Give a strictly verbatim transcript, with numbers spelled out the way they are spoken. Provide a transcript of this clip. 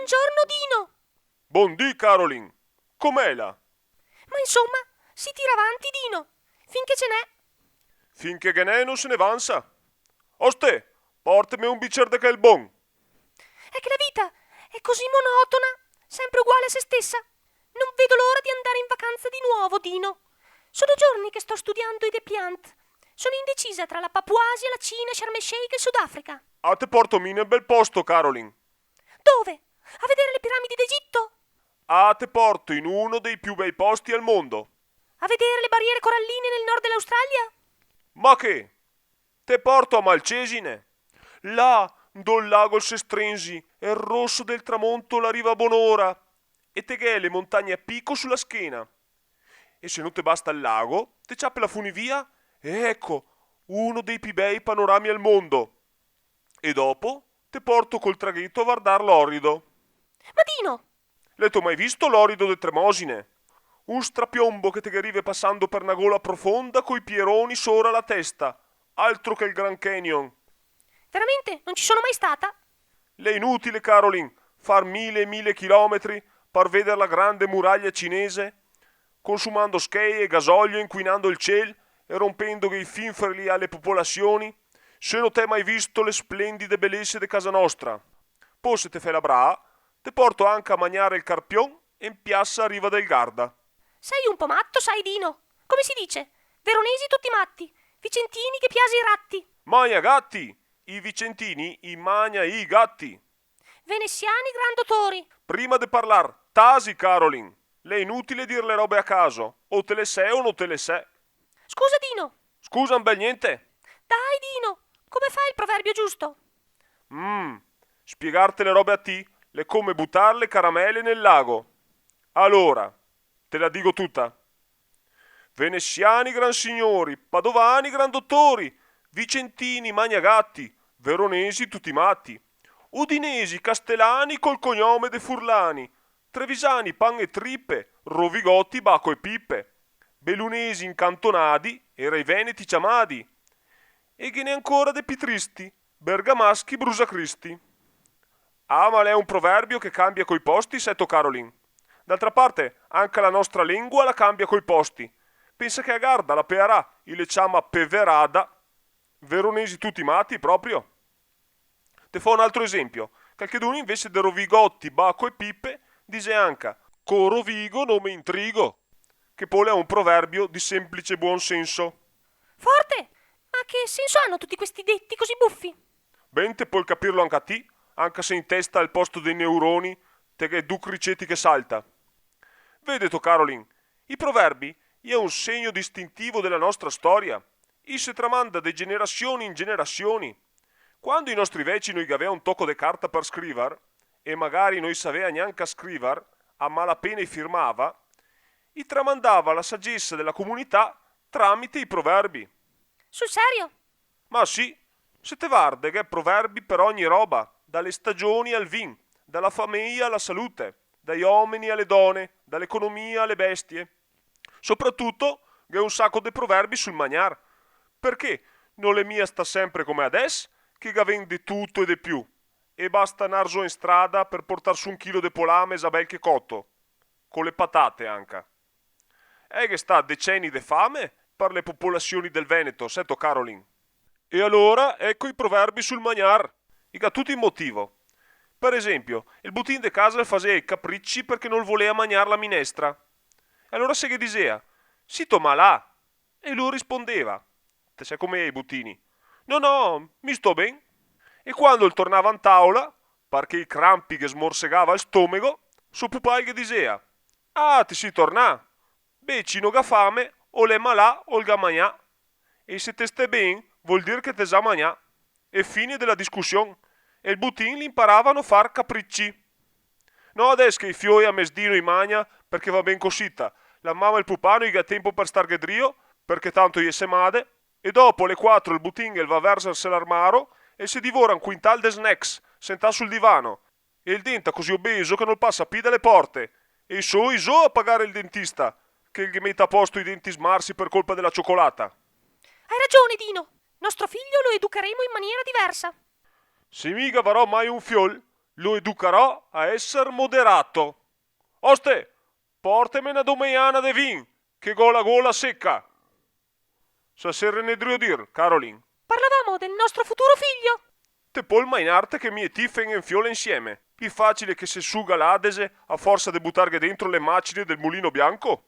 Giorno, Dino! Bondì, Carolin! Com'èla? Ma insoma, se tira avanti, Dino! Finché ghe n'è. Finché ghe n'è no se ne vansa. Oste, porteme un bicer de quel bon. È che la vita è così monotona, sempre uguale a se stessa. Non vedo l'ora di andare in vacanza di nuovo, Dino. Sono giorni che sto studiando i depliant. Sono indecisa tra la Papuasia, la Cina, Sharm el Sheikh e il Sudafrica. Ah, te porto mi in un bel posto, Carolin. Dove? A vedere le piramidi d'Egitto? Ah, te porto in uno dei più bei posti al mondo. A vedere le barriere coralline nel nord dell'Australia? Ma che? Te porto a Malcesine. Là, ndo el lago el se strenzi, e el roso del tramonto l'arriva a bonora, e te ghè le montagne a pico su la schena. E se no te basta el lago, te ciape la funivia, e eco, uno dei più bei panorami al mondo. E dopo te porto col tragheto a vardar l'Orido. Ma Dino! L'eto mai visto l'Orido de Tremosine? Un strapiombo che te ghe rive pasando per na gola profonda coi pieroni sora la testa, altro che el Grand Canyon. Veramente, non ci sono mai stata. L'è inutile, Carolin, far mile e mile chilometri par veder la grande muraglia cinese, consumando schei e gasolio, inquinando el ciel e rompendoghe i finferli a le popolazioni, se no te è mai visto le splendide belese de casa nostra. Po se te fè la braa, te porto anca a magnare el carpion en piasa Riva del Garda. Sei un po' matto, sai, Dino? Come si dice? Veronesi tutti matti, vicentini che piase i ratti. Magna gatti! I vicentini i magna i gatti! Venesiani gran dotori. Prima de parlar, tasi, Carolin! L'è inutile dir le robe a caso, o te le sè o no te le sè. Scusa, Dino. Scusa, un bel gnente. Dai, Dino, come fa il proverbio giusto? Mm, spiegarte le robe a ti l'è come butar le caramele nel lago. Alora, te la digo tuta. Venesiani gran signori, padovani gran dotori, vicentini magna gatti, veronesi tuti matti, udinesi, castelani col cognome de Furlani, trevisani pan e tripe, rovigoti baco e pipe, belunesi incantonadi, era i veneti ciamadi, e ghe n'è ancora de pi tristi, bergamaschi brusacristi. Ah, ma l'è un proverbio che cambia coi posti, seto, Carolin. D'altra parte, anca la nostra lengua la cambia coi posti. Pensa che a Garda, la Pearà, i le ciama peverada. Veronesi tuti mati, proprio. Te fo un altro esempio. Calchedun invese de rovigoti, baco e pipe, dise anca: "Co rovigo no me intrigo", che pol è un proverbio di semplice buon senso. Forte! Ma che senso hanno tutti questi detti così buffi? Ben, te pol capirlo anca ti, anca se in testa al posto dei neuroni te ghè du criceti che salta. Vedeto, Carolin, i proverbi i è un segno distintivo dela nostra storia. I se tramanda de generazioni in generazioni. Quando i nostri veci no i gavea un toco de carta par scrivar, e magari no i savea gnanca scrivar, a malapena i firmava, i tramandava la sagesa dela comunità tramite i proverbi. Sul serio? Ma sì, se te varde, gh'è proverbi per ogni roba, da le stagioni al vin, da la fameia a la salute, dai omeni a le done, da l'economia a le bestie. Sopratuto, gh'è un saco de proverbi sul magnar, parché no l'è mia stà sempre come adès, che gavemo de tuto e de più, e basta nar zo in strada per portar su un chilo de polame za bel che coto, co le patate anca. E gh'è stà deceni de fame par le popolazioni del Veneto, seto, Carolin? E alora, eco i proverbi sul magnar, i ga tuti un motivo. Par esempio, el butin de casa el fasea i caprici parché nol volea magnar la minestra. E alora se ghe disea: "Sito malà?" E lu rispondeva, te sè come i è i butini: "No, no, mi sto ben." E quando el tornava in taola, parché i crampi ghe smorsegava el stomego, so pupà el ghe disea: "Ah, te si tornà? Beh, ci no ga fame, o l'è malà o el ga magnà. E se te stè ben, vol dir che te za magnà." E fine dela discusion. E el butin l'inparava a no far caprici. No adès che i fioi a mesdì no i magna, parché va ben cosita, la mama e el pupà no i ga tempo par starghe drio, parché tanto i è semade, e dopo a le quatro el butin el va verserse l'armaro e se divora un quintal de snacks, sentà sul divano, e el denta così obeso che nol pasa pi da le porte, e i so i so a pagar el dentista, che el ghe meta a posto i denti smarsi par colpa dela ciocolata. Hai ragione, Dino. Nostro figlio lo educheremo in maniera diversa. Se mi gavarò mai un fiol, Lo educarò a eser moderato. Oste, porteme na domeiana de vin, che go la gola seca. Sa se renedrio dir, Caroline? Parlavamo del nostro futuro figlio. Te pol mainarte che mi e ti feghe un fiol insieme? Pì facile che se suga l'Adese a forsa de butarghe dentro le macine del Mulino Bianco?